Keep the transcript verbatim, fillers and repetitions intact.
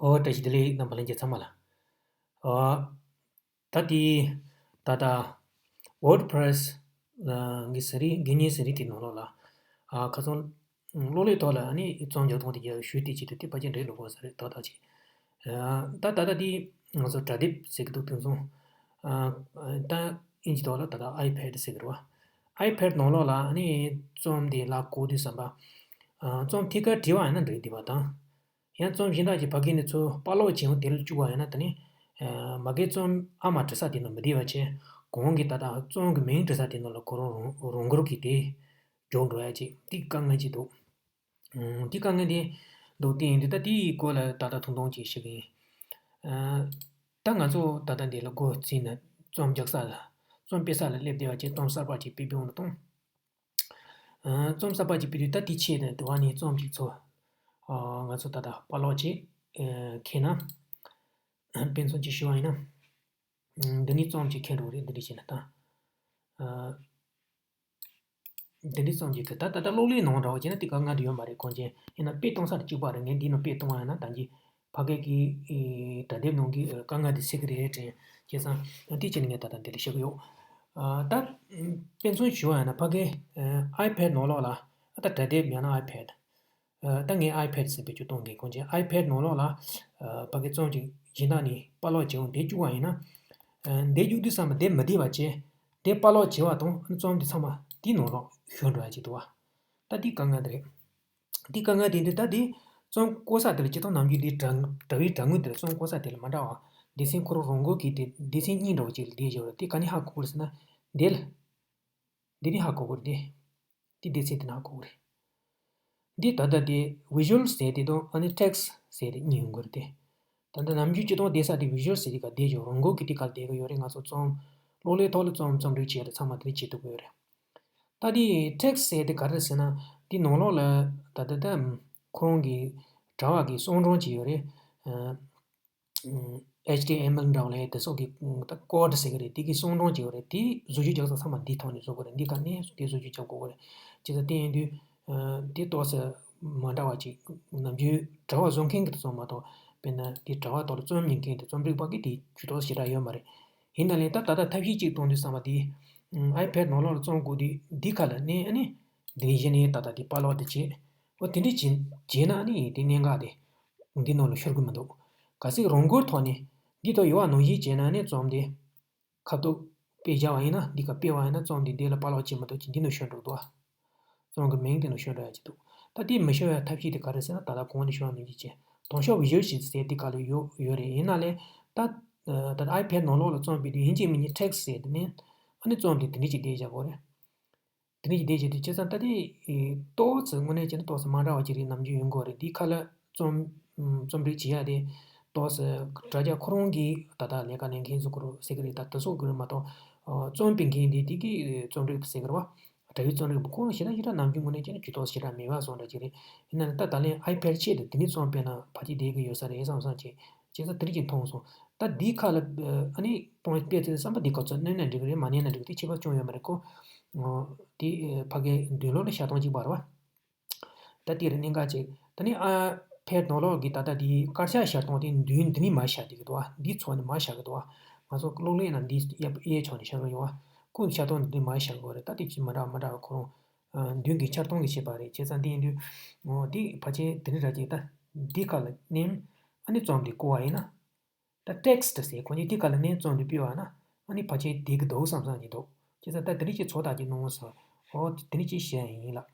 ཨོ་བཀྲ་ཤིས་བདེ་ལེགས་རྣམ་པ་ལྷན་རྒྱས་ཚང་མ་ལ། ཨོ། ད་དེ་ད་ལྟ་WordPress་གི་ཟེར་རིགས་དགེ་བསྙེན་ཟེར་རིགས་དེ་ནང་ལོགས་ལ་ཨ་ཁ་སང་གློག་ཀླད་ཐོག་ལ་ཨ་ནི་རྩོམ་རྒྱག་སྟངས་དེ་རྒྱག་ཞུས་དེ་ཅི་ཐུབ་དེ་ཕལ་ཆེར་འགྲིག་འགྲོ་གི་ཟེར་རེད་ཏག་ཏག་ཅིག་ཨ་ད་ད་ལྟ་དེ་ང་ཚོ་དྲ་དེབ་ཟེར་གི་འདུག་དེང་སང་ཨ་ད་ཨིན་ཇི་ཐོག་ལ་ད་ལྟ་iPad་ཟེར་གི་རེད་བ། iPad་ནང་ལོགས་ལ་ཨ་ནི་རྩོམ་དེ་ལ་བཀོད་དུས་ཙམ་པ་ཨ་རྩོམ་ཐད་ཀར་བྲིས་པ་ཡིན་ན་འགྲིག་བསྡད་པ་དང་། ཡང་རྩོམ་གཞན་དག་ཅིག་ཕ་གི་ནས་ཚུར་པར་སློག་བྱེད་ཡོང་དེ་ལ་བཅུག་པ་ཡིན་ན་ད་ནི་ཨ་མ་གིའི་རྩོམ་ཨ་མ་འབྲི་ས་དེ་ནང་མི་བསྡད་པ་བྱས་གོང་གི་ད་ལྟ་རྩོམ་གྱི་མིང་འབྲི་ས་དེ་ནང་ལ་ཁོ་རང་རང་རང་འགུལ་གྱིས་དེ་འཇོག་འགྲོ་ཡ་ཅིག་དེ་དཀའ་ངལ་ཅིག་འདུག་ཨུམ། དེ་དཀའ་ངལ་དེ་འདུག་དེ་ཡིན་དུས་ད་དེའི་སྐོར་ལ་ད་ལྟ་ཐུང་ཐུང་ཅིག་ཞུ་གི་ཡིན། ཨ་ད་ང་ཚོ་ད་ལྟ་འདི་ལ་སྒོ་བརྩིས་ནས་རྩོམ་རྒྱག་ས་ལ་རྩོམ་སྤེལ་ས་ལ་སླེབས་བསྡད་པ་བྱས་རྩོམ་གསར་པ་ཅིག་སྤེལ་སྤེལ་འོང་དུ་གཏོང་། ཨ་རྩོམ་གསར་པ་ཅིག་སྤེལ་དུས་ད་དེ་ཆེད་དུ་དུ་བ་ནས་རྩོམ་ཅིག་ཚོ་ཨ་ང་ཚོ་ད་ལྟ་པར་སློག་ཅིག་ཨ་ཁྱེར་ན། དཔེ་མཚོན་ཅིག་ཞུ་བ་ཡིན་ན། ཨ་འདི་ནས་རྩོམ་ཅིག་ཁྱེར་འགྲོ་རེད་འདི་འདྲ་བྱས་ན་ད། ཨ་འདི་འདྲ་རྩོམ་ཅིག་ཁྱེར་ད་ད་ལྟ་གློག་ཀླད་ནང་འདྲ་བོ་བྱས་ན་དེ་དཀའ་ངལ་དེ་ཡོད་མ་རེད་གང་ཅི་ཡིན་ན་དཔེ་གཏོང་ས་དེ་གཅིག་པ་རེད། ངས་འདི་ནང་དཔེ་གཏོང་བ་ཡིན་ན་ད་གིན་ཕ་གི་གི་ཨེ་དྲ་དེབ་ནང་གི་ཨེ་དཀའ་ངལ་དེ་སེལ་གི་རེད་དྲན་བྱས་ཙང་དེ་བྱས་ནས་ངས་ད་ལྟ་འདི་ལ་བཤད་གི་ཡོད། ཨ་ད་དཔེ་མཚོན་ཞུ་བ་ཡིན་ན་ཕ་གི་ཨེ་iPad་ནང་ལོགས་ལ་ཨ་ད་དྲ་དེབ་ཡང་ན་iPad། ཨ་ད་ངས་iPad་ཟེར་བེད་སྤྱོད་གཏོང་མཁན་གང་ཅི་iPad་ནང་ལོགས་ལ་ཨ་ཕ་གི་རྩོམ་ཅིག་གཞན་དག་ནས་པར་སློག་བྱེད་འོང་དེ་བཅུག་པ་ཡིན་ན། ཨ་དེ་བཅུག་དུས་ཙམ་པ་དེ་མི་བདེ་བ་བྱས་དེ་པར་སློག་བྱེད་པ་དང་རྩོམ་དེ་ཚང་མ་དེའི་ནང་ལོགས་ཤོར་འགྲོ་ཡ་ཅིག་འདུག་བ། ད་དེ་དཀའ་ངལ་དེ་རེད། དེ་དཀའ་ངལ་དེ་འདི་ད་དེ་རྩོམ་བཀོད་ས་དེ་ལ་སྤྱིར་བཏང་ནམ་རྒྱུན་དེ་དྲ་དྲ་བའི་དྲ་ངོས་དེ་ལ་རྩོམ་བཀོད་ས་དེ་ལ་མ་འདྲ་བ་སྡེ་ཚན་ཁོ་རང་རང་འགུལ་གྱིས་དེ་སྡེ་ཚན་གཉིས་འདྲ་བོ་ཅིག་ལ་བསྡད་བཞག་རེད། དེ་ག་ནས་ཧ་གོ་དགོས་རེད་ཟེར་ན་དེ་ལ། འདི་ནི་ཧ་གོ་དགོས་རེད་དེ། འདི་སྡེ་ཚན་དེ་ནི་ཧ་གོ་དགོས་རེད། འདི་ད་ལྟ་དེ་visual་ཟེར་དེ་དང་ཨ་ནི་text་ཟེར་དེ་གཉིས་ཡོང་གི་རེད་དེ། ད་ལྟ་ནམ་རྒྱུན་སྤྱིར་བཏང་བསྡད་ས་དེ་visual་ཟེར་དེ་ག་བསྡད་ཡོད་རང་འགུལ་གྱིས་དེ་ག་བསྡད་གི་ཡོད་རེད། ང་ཚོ་རྩོམ་གློག་ཀླད་ཐོག་ལ་རྩོམ་རྩོམ་སྒྲིག་བྱས་རེད་ཚང་མ་དེ་ནི་བྱེད་ཐུབ་གི་ཡོད་རེད། ད་དེ་text་ཟེར་དེ་ག་རེད་ཟེར་ན་དེ་ནང་ལོགས་ལ་ད་ལྟ་ད་ཁོ་རང་གི་དྲ་བ་གི་གསང་གྲངས་ཅིག་ཡོད་རེད། ཨ། ཨུམ། H T M L་འདྲ་བ་ལས་དེ་སོགས་ཀྱི་ཨུམ་ད་code་ཟེར་གི་རེད། དེ་གི་གསང་གྲངས་ཅིག་ཡོད་རེད། དེ་བཟོ་བཅོས་རྒྱག་ས་ཚང་མ་འདིའི་ཐོག་ནས་བཟོ་དགོས་རེད། འདི་ག་ནས་དེ་བཟོ་བཅོས་རྒྱག་དགོས་རེད། བྱས་ཙང་དེ་ཡིན་དུས་ཨ་དེ་ཏོག་ཙམ་མ་འདྲ་བ་ཅིག་ནམ་རྒྱུན་དྲ་བ་བཟོ་མཁན་གྱི་དེ་ཚོ་མ་གཏོགས་དཔེར་ན་དེ་དྲ་བ་ཐོག་ལ་རྩོམ་ཉན་མཁན་དེ་རྩོམ་སྒྲིག་པ་གི་དེ་ཇུས་གཏོགས་ཞེ་དྲག་ཡོད་མ་རེད། ཡིན་ན་ལས་ད་ད་ལྟ་ཐབས་ཤེས་གཅིག་གཏོང་དུས་བསམ་པ་དེ་ཨུམ་iPad་ནང་ལོགས་ལ་རྩོམ་དགོས་དུས་འདི་ག་ལ་གནོན་ཨ་ནི་འདི་ནས་གཞི་ནས་ད་ལྟ་དེ་པར་སློག་དེ་བྱེད། འོ་དེ་འདྲས་བྱེད་བྱས་ན་ཨ་ནི་དེ་གནད་འགག་དེ་འདི་ནང་ལ་ཤོར་གི་མི་འདུག་གལ་སྲིད་རང་འགུལ་ཐོག་ནས་འདི་ཐོག་ཡོད་པ་ནང་བཞིན་བྱས་ན་ཨ་ནི་རྩོམ་དེ་ཁ་ཐུག་དཔེ་བཞག་པ་ཡིན་ན་འདི་ག་སྤེལ་བ་ཡིན་ན་རྩོམ་འདི་འདི་ལ་པར་སློག་བྱེད་མི་ཐུབ་ཅིང་འདི་ནང་ཤོར་འགྲོ་འདུག་རྩོམ་གྱི་མིང་དེ་ནང་ཤོར་འགྲོ་ཡ་ཅིག་འདུག་ད་དེ་མི་ཤོར་ཡ་ཐབས་ཤེས་དེ་ག་རེ་ཟེར་ན་ད་ལྟ་གོང་ནས་ཞུ་བ་ནང་བཞིན་བྱས་དང་ཤོག་visual་ཞིག་ཟེར་འདི་ག་ལ་ཡོད་ཡོད་རེད། ཡིན་ན་ལས་ད་ད་iPad་ནང་ལོགས་ལ་རྩོམ་སྤེལ་དུས་ཡིན་གཅིག་མིན་གཉིས་text་ཟེར་དེ་ནས་ཨ་ནི་རྩོམ་དེ་དེ་འདྲས་ཅིག་བསྡད་བཞག་དགོས་རེད། དེ་ནས་ཀྱི་དེ་བྱས་ཏེ་བྱས་ཙང་ད་དེ་ཏོག་ཙམ་དངོས་གནས་བྱས་ན་ཏོག་ཙམ་མ་འདྲ་བ་ཅིག་རེད། ནམ་རྒྱུན་ཡོང་གི་རེད། འདི་ཁ་ལ་རྩོམ་རྩོམ་སྒྲིག་བྱེད་ཡ་དེ་ཏོག་ཙམ་དྲ་རྒྱ་ཁོ་རང་གི་ད་ལྟ་ལས་ཀ་ལས་མཁན་ཚོ་ཁོ་རང་ཟེར་གི་རེད། ད་དེ་ཚོ་གི་རེད་མ་གཏོགས་རྩོམ་སྤེལ་མཁན་དེ་དེ་གི་རྩོམ་སྒྲིག་ཟེར་གི་རེད་བ། དྲ་བའི་རྩོམ་སྒྲིག་ཁོ་རང་ཞེ་དྲག་ཞེ་དྲག་ནམ་རྒྱུན་དངོས་གནས་བྱས་ན་ཇུས་གཏོགས་ཞེ་དྲག་མེད་པ་བཟོ་འདྲ་ཅིག་རེད། ཡིན་ན་ད་ད་ལན་iPad་ཆེད་དུ་དེ་ནས་རྩོམ་སྤེལ་ན་ཕལ་ཆེར་བསྡད་གི་ཡོད་ས་རེད་བསམ་བསམ་བྱས། བྱས་ཙང་དེ་འདྲ་ཅིག་མཐོང་སོང་། ད་འདི་ཁ་ལ་ཨ་ནི་གཏོང་སྤེལ་ཚེ་བསམ་པ་འདི་ག་ཚོད་གནོན་ན་འགྲིག་གི་རེད་མ་གནོན་ན་འགྲིག་གི་དེ་ཁྱད་པར་ཅུང་ཡོད་མ་རེད་ཁོ། དེ་ཕ་གའི་མདུན་ལོགས་ལ་བཞག་སྟངས་གཅིག་པ་རེད་བ། ད་དེ་རེད་གནད་འགག་ཅིག་ད་ནི་iPad་ནང་ལོགས་ཀྱི་ད་ལྟ་དེ་དཀར་ཆག་བཞག་སྟངས་དེ་མདུན་འདི་ནས་མར་བཞག་བསྡད་ཀྱི་འདུག་བ། འདིའི་ཚོགས་ནས་མར་བཞག་གི་འདུག་བ། ང་ཚོ་གློག་ཀླད་ནང་འདི་གཡས་གཡས་ཕྱོགས་ནས་བཞག་གི་ཡོད་བ། ཁོ་བཞག་སྟངས་འདི་ནས་མར་བཞག་གི་རེད། ད་དེ་ཅིག་མ་འདྲ་མ་འདྲ་བ་ཁོ་རང་མདུན་གྱི་འཆར་སྟངས་ཀྱི་བྱེད་པ་རེད། བྱས་ཙང་འདི་ཡིན་དུས་འོ་འདི་ཕལ་ཆེར་དེ་རིང་ར་ཅིག་ད་འདི་ཁ་ལ་མནན་ཨ་ནི་རྩོམ་འདི་བཀོད་པ་ཡིན་ན། ད་text་ཟེར་ཁོ་གཉིས་དེ་ག་ལ་ནས་རྩོམ་འདི་སྤེལ་བ་ན་ཨ་ནི་ཕལ་ཆེར་བསྡད་ཀྱི་འདུག་བསམ་བསམ་གྱི་འདུག་བྱས་ཙང་ད་དེ་རིང་ཅིག་ཚོགས་དག་ཅིག་གནང་ཟེར། ཨོ་དེ་རིང་ཅིག་བཤད་ཡིན་ལགས།